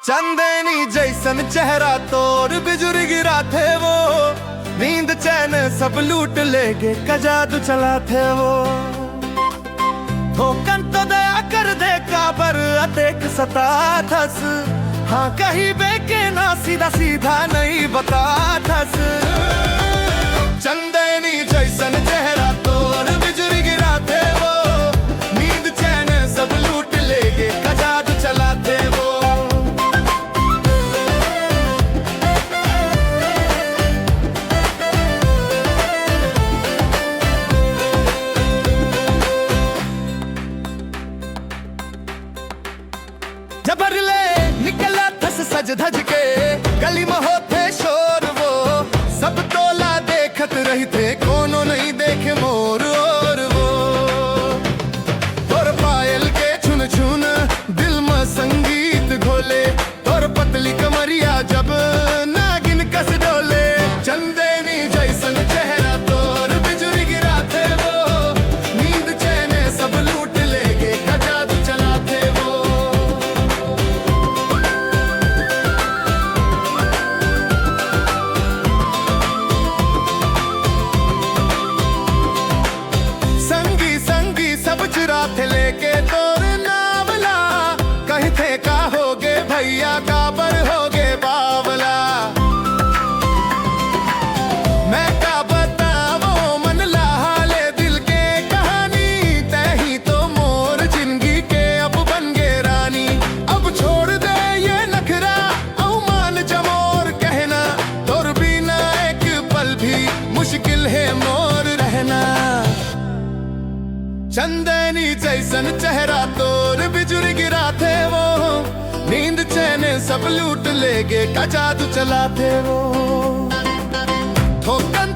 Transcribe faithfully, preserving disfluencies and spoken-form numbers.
चंदेनी जैसन चेहरा तोर, बिजुरी गिराथे वो। नींद चैन सब लूट लेगे, का जादू चलाथे वो। थोकन तो दया कर दे, काबर अतेक सताथस। हाँ कहिबे के ना, सीधा सीधा नहीं बताथस। चंदेनी जैसन चेहरा तोर, बिजुरी गिराथे वो। नींद चैन सब लूट लेगे, का जादू चलाथे वो। जबर ले निकलाथस सज धज के, गली में होथे शोर वो। सब टोला देखत रहिथे, कोनो नहीं देखे मोर ओर वो। तोर पायल के छुन छुन, दिल में संगीत घोले। तोर पतली कमरिया जब नागिन कस डोले। चंदेनी जैसन चेहरा तोर, बिजुरी गिराथे वो। नींद चैन सब लूट लेगे, का जादू चलाथे वो। संगी संगी सब चुराथे लेके तोर नाम ला। कहिथे का होगे भैया, काबर होगे बावला। मैं का बतावों मन ला हाले दिल के कहानी। तैं ही तो मोर जिंदगी के अब बन गे रानी। अब छोड़ दे ये नखरा, अउ मान जा मोर कहना। तोर बिना एक पल भी मुश्किल हे मोर रहना। चंदेनी जैसन चेहरा तोर, बिजुरी गिराथे वो। नींद चैन सब लूट लेगे, का जादू चलाथे वो। थोकन